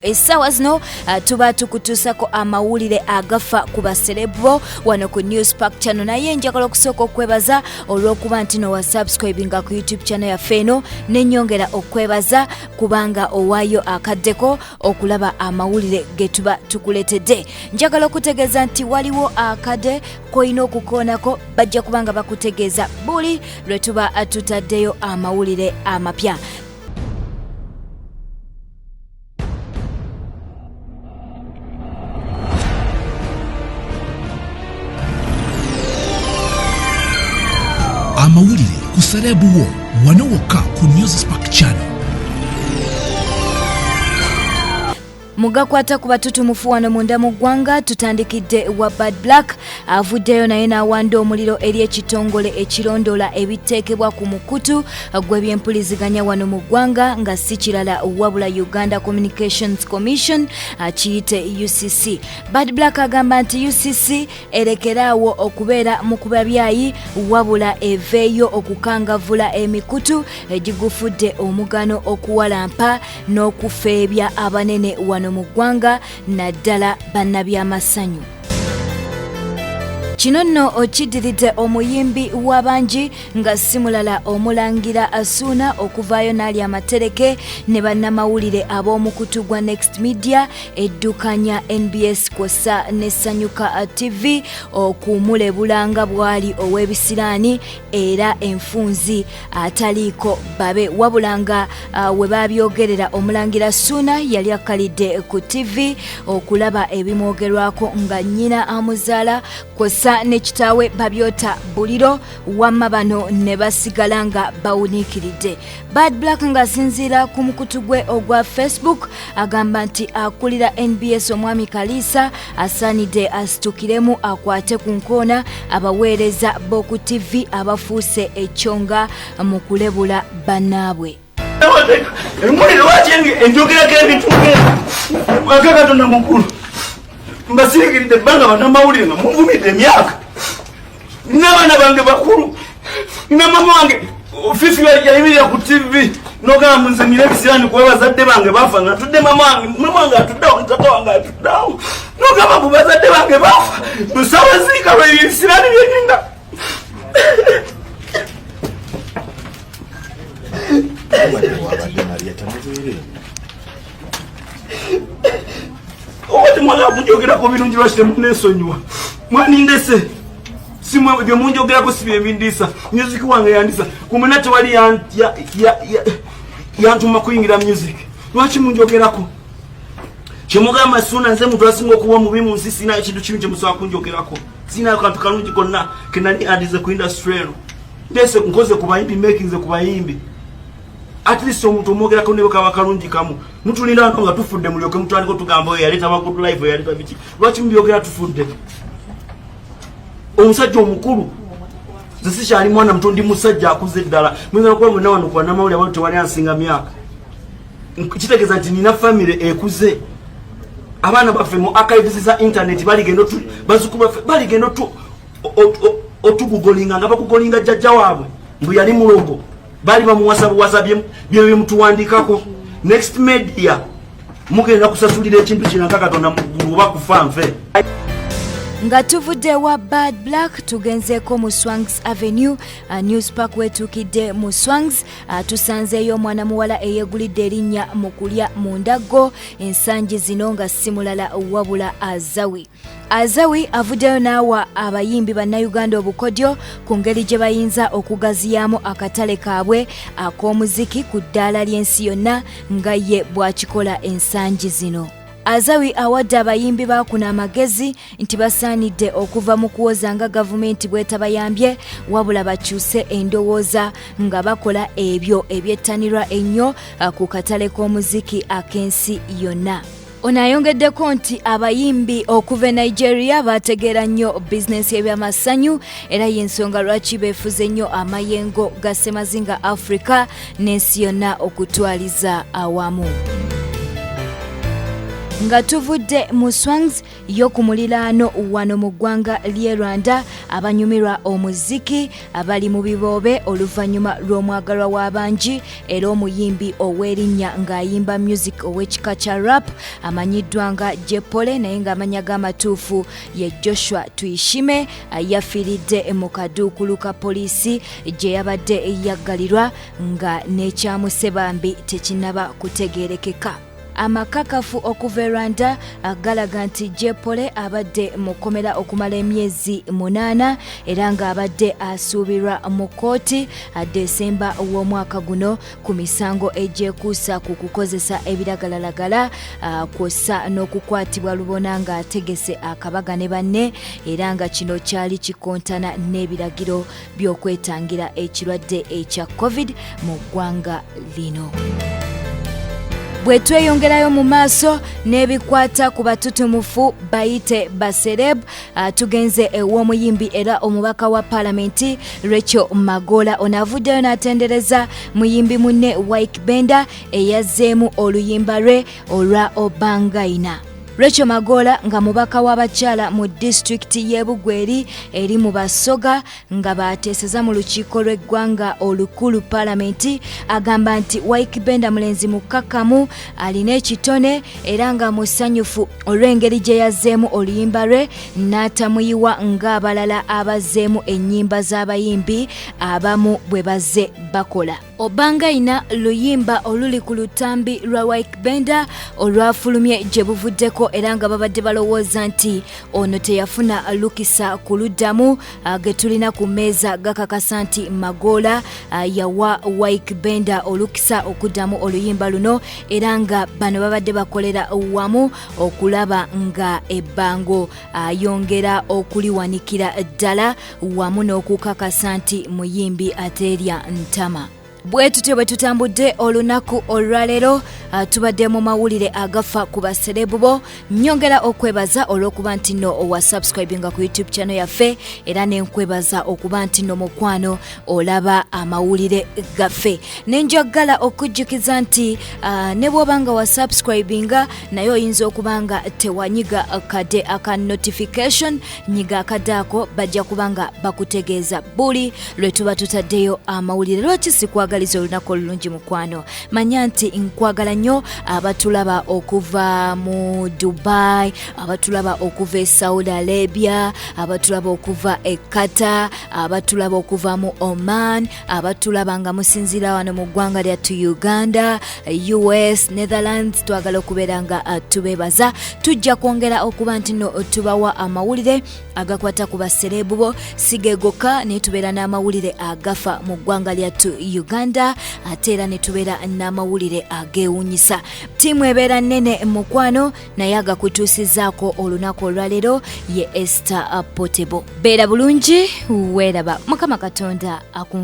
Essaawa zino tuba tukutuusako amawulire agafa ku baserebu wano ku News Park Channel, naye njagala okusooka okwebaza olw'okuba nti no wasubscribinga ku YouTube channel yaffe eno, nennyongera okwebaza kubanga owaayo akaddeko okulaba amawulire ge tuba tukuleetedde. Njagala okutegeeza nti waliwo akade k'olina okukoonako, bajja kuba nga bakutegeeza buli lwe tuba tutaddeyo amawulire amapya. Amawulire ku Serebu wo wano wokka ku News Spark Channel. Mugakwata ku batutumufu wano munda mu ggwanga, tutandikidde wa Bad Black avuddeyo naye n'awanda omuliro eri ekitongole ekirondoola ebiteekebwa ku mukutu gw'ebyempuliziganya wano mu ggwanga, nga si kirala wabula Uganda Communications Commission, kiyite UCC. Bad Black agamba nti UCC erekeraawo okubeera mu kubabyayi, wabula eveeyo okukangavvula emikutu egigufudde omugano okuwalampa n'okufeebya abanene wano mu ggwanga, naddala bannabyamasanyu. Kino nno okiddiridde omuyimbi w'abangi nga si mulala omulangira Asuuna okuvaayo n'alya amatereke ne bannamawulire ab'omukutu gwa Next Media eddukanya NBS kwossa ne Sanyuka TV okumulebula nga bw'ali ow'ebisiraani era enfunzi ataliiko babe, wabula nga we baabyogerera omulangira Suuna yali akkalidde ku TV okulaba ebimwogerwako nga nnyina amuzaala kwossa ne kitaawe babyota buliro, wamma bano ne basigala nga bawuniikiridde. Bad Black ng'asinziira ku mukutu gwe ogwa Facebook agamba nti akulira NBS omwami Kaliisa asaanidde asitukiremu akwate ku nkoona abaweereza b'oku TV abafuuse ekyonga mu kulebula bannaabwe. Emuliro lwaki enjogerako ebintu aka Katonda mukulu mbasirikiridde ebbanga bannamawulire nga munvumidde emyaka, n'abaana bange bakulu, na mama wange Fifi yayimirira ku TV nogamba nze nina ebisiraani kuba bazadde bange bafa, nga ntudde mama wange, mama wange atuddeawo, tata wange atuddeawo, nogamba mbu bazadde bange bafa busawa ziika lwebisiraani byeninda. Oba temwagala kunjogerako birungi, lwaki temunesonyiwa? Mwanindese bye munjogerako si byebindiisa. Music wange yandisa kumena, tewali yantuma kuyingira music. Lwaki munjogerako kyemugamba? Suuna nze muntu asinga okuba omubi mu nsi. Sinayo kintu kibi kyemusobola kunjogerako, sinayo kantu kalungi konna kenali andize ku industry eno. Ndese nkoze ku bayimbi, makinze ku bayimbi. At least omuntu omwogerako ne kaba kalungi kamu. Mutulinda wano nga tufudde mulyoke mutandika otugamba oyo yaleeta ba good life, oyo yaleeta biki. Lwaki mubyogera tufudde? Omusajja omukulu, nze sikyali mwana muto, ndi musajja akuze ddala. Muyinza nokuba mwena wano ku bannamawulire abantu tewali ansinga myaka. Kitegeeza nti nina famire ekuze, abaana baffe mu archives za internet baligenda, bazzukulu baffe baligenda otugugolinga nga bakugolinga jjajja waabwe mbu yali mulogo, baali bamuwasa buwasa. Byemutuwandikako Next Media, mugenda kusasulira ekintu kino nga Katonda muggulu oba kufa nfe. Nga tuvudde wa Bad Black, tugenzeeko mu Swangs Avenue. News Park wetuukidde mu Swangs, tusanzeeyo omwana muwala eyeegulidde erinnya mu kulya mu ndaggo ensangi zino, nga si mulala wabula Azawi. Azawi avuddeyo n'awa abayimbi bannayuganda obukodyo ku ngeri gye bayinza okugaziyamu akatale kaabwe ak'omuziki ku ddaala ly'ensi yonna nga ye bw'akikola ensangi zino. Azawi awadde abayimbi ba kuno amagezi nti basaanidde okuva mu kuwoza nga gavumenti bw'etabayambye, wabula bakyuse endowooza nga bakola ebyo ebyettanirwa ennyo ku katale k'omuziki ak'ensi yonna. Ono ayongeddeko nti abayimbi okuva e Nigeria bategeera nnyo bizinensi y'ebyamasanyu, era y'ensonga lwaki beefuze nnyo amayengo ga Ssemazinga Africa n'ensi yonna okutwaliza awamu. Nga tuvudde mu Swangs yo ku muliraano wano mu ggwanga ly'e Rwanda, Abanyumirwa omuziki abali mu biboobe oluvannyuma lw'omwagalwa w'abangi era omuyimbi ow'erinnya ng'ayimba music ow'ekika kya rap amanyiddwa nga Jepole, naye ng'amannya g'amatuufu ye Joshua Tuyishime, yafiiridde mu kaduukulu ka poliisi gye yabadde yaggalirwa nga n'ekyamuse bambi tekinnaba kutegeerekeka. Amakakafu okuva e Rwanda galaga nti Jepole abadde mu kkomera okumala emyezi 8 era ng'abadde asuubirwa mu kkooti Desemba w'omwaka guno ku misango egyekuusa ku kukozesa ebiragalalagala kwossa n'okukwatibwa lubona ng'ategese akabaga ne banne, era nga kino kyali kikontana n'ebiragiro by'okwetangira ekirwadde ekya COVID mu ggwanga lino. Bwe tweyongerayo mu maaso n'ebikwata ku batutumufu bayite basereb, tugenze ew'omuyimbi era omubaka wa paalamenti Rachel Magola. Ono avuddeyo n'atendereza muyimbi munne Wyke Benda eyazzeemu oluyimba lwe olwa Obangaina. Rachel Magola nga mubaka w'abakyala mu disitulikiti y'e Bugweri eri mu Basoga nga bateeseza mu lukiiko lw'eggwanga olukulu paalamenti, agamba nti Wyke Benda mulenzi mukkakkamu, alina ekitone era nga musanyufu olw'engeri gye yazzeemu oluyimba lwe n'atamuyiwa ng'abalala abazzeemu ennyimba z'abayimbi abamu bwe bazze bakola. Obangaina luyimba oluli ku lutambi lwa Wyke Benda olwafulumye gye buvuddeko era nga babadde balowooza nti ono teyafuna lukisa kuluddamu. Ge tulina ku mmeeza gakakasa nti Magola yawa Wyke Benda olukisa okuddamu oluyimba luno, era nga bano babadde bakolera wamu okulaba nga ebbango ayongera okuliwanikira ddala wamu n'okukakasa nti muyimbi ateerya ntama. Bwe tutyo bwe tutambudde olunaku olwaleero, tubadde mu mawulire agafa ku baserebu bo. Nnyongera okwebaza olw'okuba nti nno owa subscribinga ku YouTube channel yaffe, era nenkwebaza okuba nti nno mukwano olaba amawulire gaffe. Ne njagala okujjukiza nti ne bw'oba nga wa subscribinga naye oyinza okuba nga tewanyiga kade aka notification, nyiga akade ako, bajja kuba nga bakutegeeza buli lwe tuba tutaddeyo amawulire. Lwaki sikwagaliza olunaku olulungi mukwano? Manya nti nkwagala nnyo abatulaba okuva mu Dubai, abatulaba okuva e Saudi Arabia, abatulaba okuva e Qatar, abatulaba okuva mu Oman, abatulaba nga musinziira wano mu ggwanga lyattu Uganda, US, Netherlands. Twagala okubeera nga tubeebaza. Tujja kwongera okuba nti nno tubawa amawulire agakwata ku baserebu bo, si ge gokka, naye tubeera n'amawulire agafa mu ggwanga lyattu Uganda, ate era ne tubeera n'amawulire ageewuunyisa. Ttiimu ebeera nnene mukwano, naye agakutuusizaako olunaku olwaleero ye Esther Portable. Beera bulungi, weeraba. Mukama Katonda aku